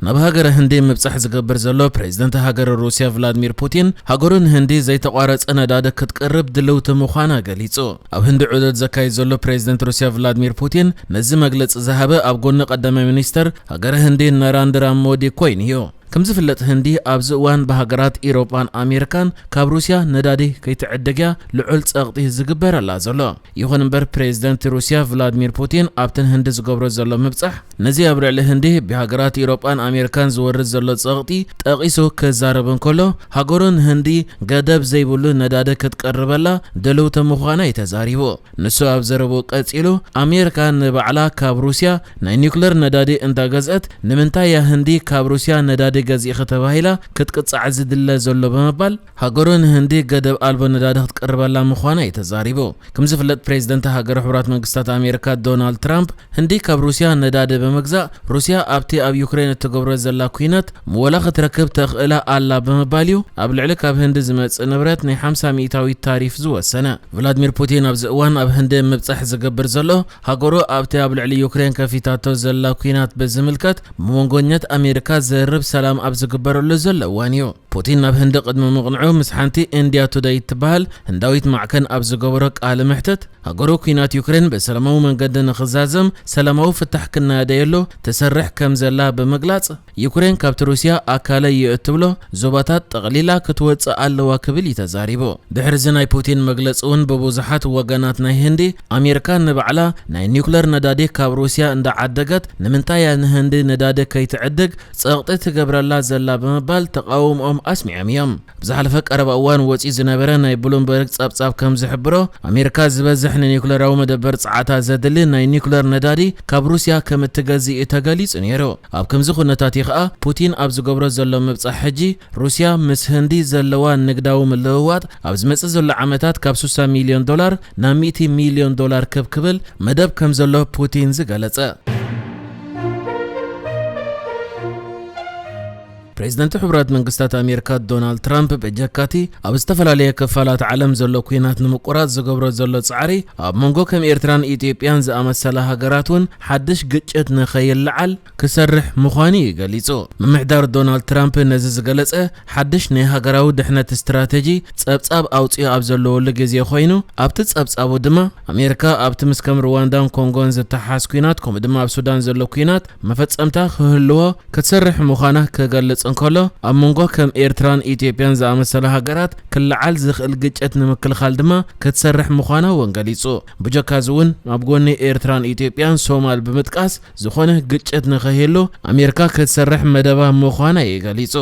ናብ ሃገረ ህንዲ ምብጻሕ ዝገብር ዘሎ ፕሬዝደንት ሃገረ ሩስያ ቭላድሚር ፑቲን፣ ሃገሩ ንህንዲ ዘይተቋረጸ ነዳዲ ክትቅርብ ድልውቲ ምዃና ገሊጹ። ኣብ ህንዲ ዑደት ዘካይድ ዘሎ ፕሬዝደንት ሩስያ ቭላድሚር ፑቲን ነዚ መግለጺ ዝሃበ ኣብ ጎኒ ቀዳማይ ሚኒስተር ሃገረ ህንዲ ናራንድራ ሞዲ ኮይኑ እዩ። ከም ዝፍለጥ ህንዲ ኣብዚ እዋን ብሃገራት ኢሮጳን ኣሜሪካን ካብ ሩስያ ነዳዲ ከይትዕድግያ ልዑል ጸቕጢ ዝግበረላ ዘሎ። ይኹን እምበር ፕሬዝደንት ሩስያ ቭላድሚር ፑቲን ኣብተን ህንዲ ዝገብሮ ዘሎ ምብጻሕ ነዚ ኣብ ልዕሊ ህንዲ ብሃገራት ኢሮጳን ኣሜሪካን ዝወርድ ዘሎ ጸቕጢ ጠቒሱ ክዛረብ እንከሎ፣ ሃገሩ ንህንዲ ገደብ ዘይብሉ ነዳዲ ክትቀርበላ ድልውቲ ምዃና እዩ ተዛሪቡ። ንሱ ኣብ ዘረብኡ ቀጺሉ፣ ኣሜሪካ ንባዕላ ካብ ሩስያ ናይ ኒውክለር ነዳዲ እንዳገዝአት ንምንታይ እያ ህንዲ ካብ ሩስያ ነዳዲ ገዚእኺ ተባሂላ ክትቅጻዕ ዝድለ ዘሎ ብምባል፣ ሃገሩ ንህንዲ ገደብ ኣልቦ ነዳዲ ክትቀርበላ ምዃና እዩ ተዛሪቡ። ከም ዝፍለጥ ፕሬዝደንት ሃገረ ሕቡራት መንግስታት ኣሜሪካ ዶናልድ ትራምፕ ህንዲ ካብ ሩስያ ነዳዲ ብምግዛእ ሩስያ ኣብቲ ኣብ ዩክሬን እትገብሮ ዘላ ኲናት ምወላ ክትረክብ ተኽእላ ኣላ ብምባል እዩ ኣብ ልዕሊ ካብ ህንዲ ዝመጽእ ንብረት ናይ ሓምሳ ሚእታዊት ታሪፍ ዝወሰነ። ቭላድሚር ፑቲን ኣብዚ እዋን ኣብ ህንዲ ምብጻሕ ዝገብር ዘሎ፣ ሃገሩ ኣብቲ ኣብ ልዕሊ ዩክሬን ከፊታቶ ዘላ ኲናት ብዝምልከት ብመንጎኛት ኣሜሪካ ዘርብ ሰላም ኣብ ዝግበረሉ ዘሎ እዋን እዩ። ፑቲን ናብ ህንዲ ቅድሚ ምቕንዑ ምስ ሓንቲ ኢንድያ ቱደይ እትበሃል ህንዳዊት ማዕከን ኣብ ዝገበሮ ቃለ መሕትት፣ ሃገሩ ኲናት ዩክሬን ብሰላማዊ መንገዲ ንኽዛዘም ሰላማዊ ፍታሕ ክናደየሉ ትሰርሕ ከም ዘላ ብምግላጽ፣ ዩክሬን ካብቲ ሩስያ ኣካለይ እየ እትብሎ ዞባታት ጠቕሊላ ክትወጽእ ኣለዋ ክብል እዩ ተዛሪቡ። ድሕሪ እዚ ናይ ፑቲን መግለጺ እውን ብብዙሓት ወገናት ናይ ህንዲ፣ ኣሜሪካ ንባዕላ ናይ ኒውክለር ነዳዲ ካብ ሩስያ እንዳዓደገት ንምንታይ እያ ንህንዲ ነዳዲ ከይትዕድግ ጸቕጢ ትገብረላ ዘላ ብምባል ተቓውሞኦም ኣስሚዖም እዮም። ኣብ ዝሓለፈ ቀረባ እዋን ወጺኡ ዝነበረ ናይ ብሉምበርግ ጸብጻብ ከም ዝሕብሮ፣ ኣሜሪካ ዝበዝሕ ንኒውክለራዊ መደበር ጸዓታ ዘድሊ ናይ ኒውክለር ነዳዲ ካብ ሩስያ ከም እትገዝእ እዩ ተገሊጹ ነይሩ። ኣብ ከምዚ ኩነታት እዩ ከኣ ፑቲን ኣብ ዝገብሮ ዘሎ ምብጻሕ ሕጂ፣ ሩስያ ምስ ህንዲ ዘለዋ ንግዳዊ ምልውዋጥ ኣብ ዝመጽእ ዘሎ ዓመታት ካብ ስሳ ሚልዮን ዶላር ናብ ሚእቲ ሚልዮን ዶላር ከብ ክብል መደብ ከም ዘሎ ፑቲን ዝገለጸ። ፕሬዝደንት ሕቡራት መንግስታት ኣሜሪካ ዶናልድ ትራምፕ በጀካቲ ኣብ ዝተፈላለየ ክፋላት ዓለም ዘሎ ኲናት ንምቁራጽ ዝገብሮ ዘሎ ጻዕሪ፣ ኣብ መንጎ ከም ኤርትራን ኢትዮጵያን ዝኣመሰላ ሃገራት እውን ሓድሽ ግጭት ንኸይለዓል ክሰርሕ ምዃኑ እዩ ገሊጹ። ምምሕዳር ዶናልድ ትራምፕ ነዚ ዝገለጸ ሓድሽ ናይ ሃገራዊ ድሕነት ስትራተጂ ጸብጻብ ኣውጺኡ ኣብ ዘለወሉ ግዜ ኮይኑ፣ ኣብቲ ጸብጻቡ ድማ ኣሜሪካ ኣብቲ ምስ ከም ሩዋንዳን ኮንጎን ዝተሓዝ ኲናት፣ ከምኡ ድማ ኣብ ሱዳን ዘሎ ኲናት መፈጸምታ ክህልዎ ክትሰርሕ ምዃና ክገልጽ እንከሎ፣ ኣብ መንጎ ከም ኤርትራን ኢትዮጵያን ዝኣመሰላ ሃገራት ክለዓል ዝኽእል ግጭት ንምክልኻል ድማ ክትሰርሕ ምዃና እውን ገሊጹ። ብጀካዚ እውን ኣብ ጎኒ ኤርትራን ኢትዮጵያን ሶማል ብምጥቃስ፣ ዝኾነ ግጭት ንኸይህሉ ኣሜሪካ ክትሰርሕ መደባ ምዃና እዩ ገሊጹ።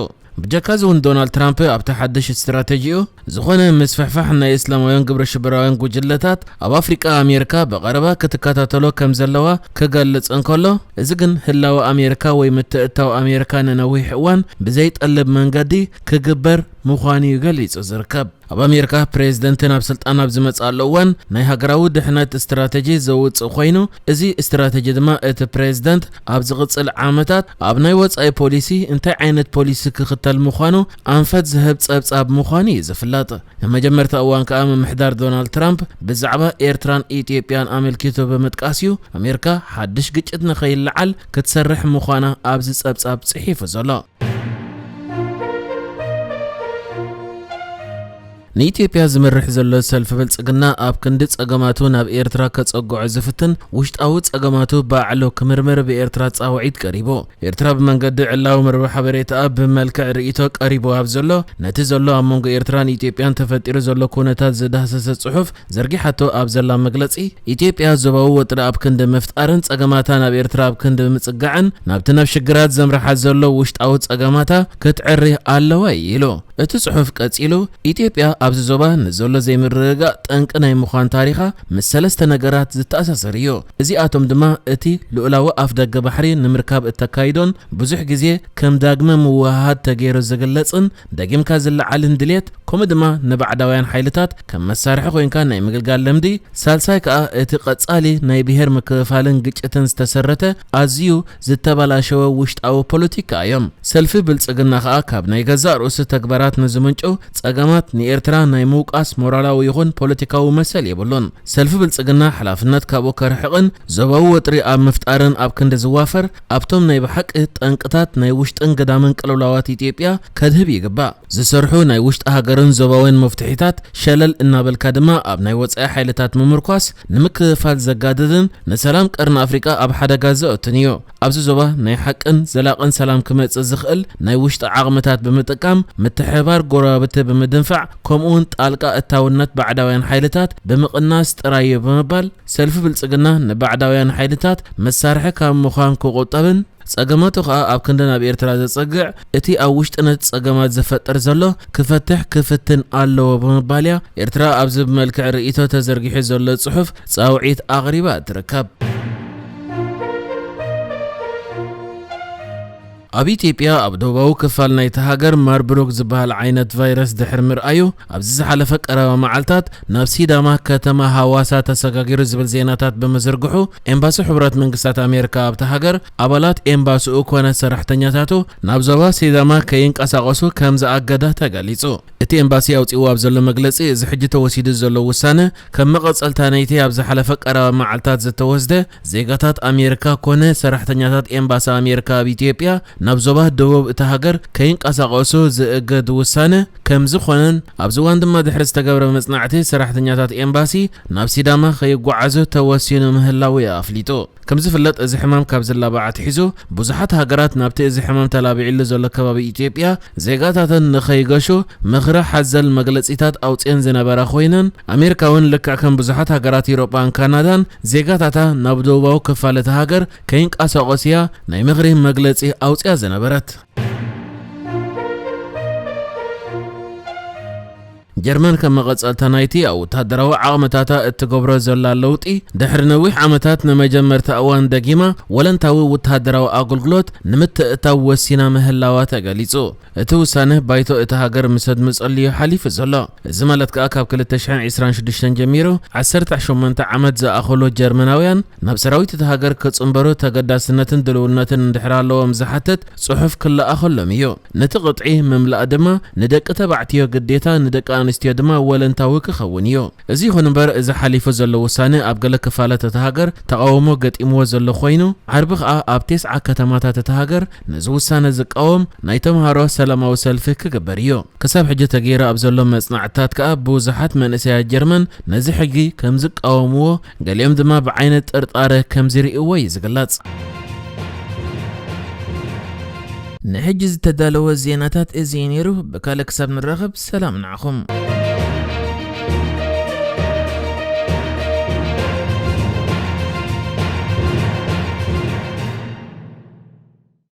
ብጀካዚ እውን ዶናልድ ትራምፕ ኣብቲ ሓድሽ ስትራተጂኡ፣ ዝኾነ ምስፍሕፋሕ ናይ እስላማውያን ግብረ ሽበራውያን ጉጅለታት ኣብ ኣፍሪቃ ኣሜሪካ ብቐረባ ክትከታተሎ ከም ዘለዋ ክገልጽ እንከሎ፣ እዚ ግን ህላወ ኣሜሪካ ወይ ምትእትታው ኣሜሪካ ንነዊሕ እዋን ብዘይጠልብ መንገዲ ክግበር ምዃኑ እዩ ገሊጹ ዝርከብ። ኣብ ኣሜሪካ ፕሬዝደንት ናብ ስልጣን ኣብ ዝመጽኣሉ እዋን ናይ ሃገራዊ ድሕነት ስትራተጂ ዘውጽእ ኮይኑ፣ እዚ ስትራተጂ ድማ እቲ ፕሬዝደንት ኣብ ዝቕጽል ዓመታት ኣብ ናይ ወጻኢ ፖሊሲ እንታይ ዓይነት ፖሊሲ ክኽተል ምዃኑ ኣንፈት ዝህብ ጸብጻብ ምዃኑ እዩ ዝፍለጥ። ንመጀመርታ እዋን ከኣ ምምሕዳር ዶናልድ ትራምፕ ብዛዕባ ኤርትራን ኢትዮጵያን ኣመልኪቱ ብምጥቃስ እዩ ኣሜሪካ ሓድሽ ግጭት ንኸይለዓል ክትሰርሕ ምዃና ኣብዚ ጸብጻብ ጽሒፉ ዘሎ። ንኢትዮጵያ ዝመርሕ ዘሎ ሰልፊ ብልጽግና ኣብ ክንዲ ጸገማቱ ናብ ኤርትራ ከጸግዖ ዝፍትን ውሽጣዊ ጸገማቱ ባዕሉ ክምርምር ብኤርትራ ጻውዒት ቀሪቡ። ኤርትራ ብመንገዲ ዕላዊ መርበብ ሓበሬታኣ ብመልክዕ ርእይቶ ቀሪቡ ኣብ ዘሎ፣ ነቲ ዘሎ ኣብ መንጎ ኤርትራን ኢትዮጵያን ተፈጢሩ ዘሎ ኩነታት ዝዳህሰሰ ጽሑፍ ዘርጊሓቶ ኣብ ዘላ መግለጺ፣ ኢትዮጵያ ዞባዊ ወጥሪ ኣብ ክንዲ ምፍጣርን ጸገማታ ናብ ኤርትራ ኣብ ክንዲ ምጽጋዕን ናብቲ ናብ ሽግራት ዘምርሓ ዘሎ ውሽጣዊ ጸገማታ ክትዕሪ ኣለዋ እዩ ኢሉ። እቲ ጽሑፍ ቀጺሉ፣ ኢትዮጵያ ኣብዚ ዞባ ንዘሎ ዘይምርግጋእ ጠንቂ ናይ ምዃን ታሪኻ ምስ ሰለስተ ነገራት ዝተኣሳሰር እዩ። እዚኣቶም ድማ እቲ ልኡላዊ ኣፍ ደገ ባሕሪ ንምርካብ እተካይዶን ብዙሕ ግዜ ከም ዳግመ ምውህሃድ ተገይሩ ዝግለጽን ደጊምካ ዝለዓልን ድሌት፣ ከምኡ ድማ ንባዕዳውያን ሓይልታት ከም መሳርሒ ኮይንካ ናይ ምግልጋል ልምዲ፣ ሳልሳይ ከኣ እቲ ቀጻሊ ናይ ብሄር ምክፍፋልን ግጭትን ዝተሰረተ ኣዝዩ ዝተበላሸወ ውሽጣዊ ፖለቲካ እዮም። ሰልፊ ብልጽግና ከኣ ካብ ናይ ገዛእ ርእሱ ተግባራት ታት ንዝምንጩ ጸገማት ንኤርትራ ናይ ምውቃስ ሞራላዊ ይኹን ፖለቲካዊ መሰል የብሉን። ሰልፊ ብልጽግና ሓላፍነት ካብኡ ከርሕቕን ዞባዊ ወጥሪ ኣብ ምፍጣርን ኣብ ክንዲ ዝዋፈር፣ ኣብቶም ናይ ብሓቂ ጠንቅታት ናይ ውሽጥን ግዳምን ቅልውላዋት ኢትዮጵያ ከድህብ ይግባእ። ዝሰርሑ ናይ ውሽጢ ሃገርን ዞባውያን መፍትሒታት ሸለል እናበልካ ድማ ኣብ ናይ ወጻኢ ሓይልታት ምምርኳስ ንምክፍፋል ዘጋድድን ንሰላም ቀርኒ ኣፍሪቃ ኣብ ሓደጋ ዘእቱን እዩ። ኣብዚ ዞባ ናይ ሓቅን ዘላቕን ሰላም ክመጽእ ዝኽእል ናይ ውሽጢ ዓቕምታት ብምጥቃም ምትሕብባር ጎረባብቲ ብምድንፋዕ ከምኡውን ጣልቃ እታውነት ባዕዳውያን ሓይልታት ብምቕናስ ጥራይ እዩ ብምባል ሰልፊ ብልጽግና ንባዕዳውያን ሓይልታት መሳርሒ ካብ ምዃን ክቑጠብን ጸገማቱ ከኣ ኣብ ክንዲ ናብ ኤርትራ ዘጸግዕ እቲ ኣብ ውሽጥነት ጸገማት ዝፈጥር ዘሎ ክፈትሕ ክፍትን ኣለዎ ብምባል እያ ኤርትራ ኣብዚ ብመልክዕ ርእይቶ ተዘርጊሑ ዘሎ ጽሑፍ ጻውዒት ኣቕሪባ ትርከብ። ኣብ ኢትዮጵያ ኣብ ደቡባዊ ክፋል ናይቲ ሃገር ማርብሩግ ዝበሃል ዓይነት ቫይረስ ድሕሪ ምርኣዩ ኣብዚ ዝሓለፈ ቀረባ መዓልታት ናብ ሲዳማ ከተማ ሃዋሳ ተሰጋጊሩ ዝብል ዜናታት ብምዝርግሑ ኤምባሲ ሕቡራት መንግስታት ኣሜሪካ ኣብታ ሃገር ኣባላት ኤምባሲኡ ኮነ ሰራሕተኛታቱ ናብ ዞባ ሲዳማ ከይንቀሳቐሱ ከም ዝኣገደ ተገሊጹ። እቲ ኤምባሲ ኣውጺእዎ ኣብ ዘሎ መግለጺ እዚ ሕጂ ተወሲዱ ዘሎ ውሳነ ከም መቐጸልታ ናይቲ ኣብ ዝሓለፈ ቀረባ መዓልታት ዝተወስደ ዜጋታት ኣሜሪካ ኮነ ሰራሕተኛታት ኤምባሲ ኣሜሪካ ኣብ ኢትዮጵያ ናብ ዞባ ደቡብ እታ ሃገር ከይንቀሳቐሱ ዝእገድ ውሳነ ከም ዝኾነን ኣብዚ እዋን ድማ ድሕሪ ዝተገብረ መጽናዕቲ ሰራሕተኛታት ኤምባሲ ናብ ሲዳማ ከይጓዓዙ ተወሲኑ ምህላው እዩ ኣፍሊጡ። ከም ዝፍለጥ እዚ ሕማም ካብ ዝላባዕ ኣትሒዙ ብዙሓት ሃገራት ናብቲ እዚ ሕማም ተላቢዕሉ ዘሎ ከባቢ ኢትዮጵያ ዜጋታተን ንኸይገሹ ምኽሪ ሓዘል መግለጺታት ኣውጺአን ዝነበራ ኮይነን ኣሜሪካ እውን ልክዕ ከም ብዙሓት ሃገራት ኤውሮጳን ካናዳን ዜጋታታ ናብ ደቡባዊ ክፋል እታ ሃገር ከይንቀሳቐሱ እያ ናይ ምኽሪ መግለጺ ኣውጺኣ ዝነበረት። ጀርመን ከም መቐጸልታ ናይቲ ኣብ ወተሃደራዊ ዓቕምታታ እትገብሮ ዘላ ለውጢ ድሕሪ ነዊሕ ዓመታት ንመጀመርታ እዋን ደጊማ ወለንታዊ ወተሃደራዊ ኣገልግሎት ንምትእታው ወሲና ምህላዋ ተገሊጹ። እቲ ውሳነ ባይቶ እታ ሃገር ምስ ኣድመጸሉ እዩ ሓሊፉ ዘሎ። እዚ ማለት ከኣ ካብ ክልተ ሽሕን ዕስራን ሽዱሽተን ጀሚሩ ዓሰርተ ሸሞንተ ዓመት ዝኣኸሉ ጀርመናውያን ናብ ሰራዊት እታ ሃገር ክጽንበሩ ተገዳስነትን ድልውነትን እንድሕር ኣለዎም ዝሓትት ጽሑፍ ክለኣኸሎም እዩ። ነቲ ቅጥዒ ምምላእ ድማ ንደቂ ተባዕትዮ ግዴታ ንደቂ ኣንስትዮ ድማ ወለንታዊ ክኸውን እዩ። እዚ ይኹን እምበር እዚ ሓሊፉ ዘሎ ውሳነ ኣብ ገለ ክፋላት እታ ሃገር ተቓውሞ ገጢምዎ ዘሎ ኮይኑ ዓርቢ ከኣ ኣብ ቴስዓ ከተማታት እታ ሃገር ነዚ ውሳነ ዝቃወም ናይ ተምሃሮ ሰላማዊ ሰልፊ ክግበር እዩ። ክሳብ ሕጂ ተገይሩ ኣብ ዘሎ መጽናዕትታት ከኣ ብዙሓት መንእሰያት ጀርመን ነዚ ሕጊ ከም ዝቃወምዎ ገሊኦም ድማ ብዓይነት ጥርጣረ ከም ዝርእይዎ እዩ ዝግለጽ። ንሕጂ ዝተዳለወ ዜናታት እዚ እዩ ነይሩ። ብካልእ ክሳብ ንራኸብ ሰላም ንዓኹም።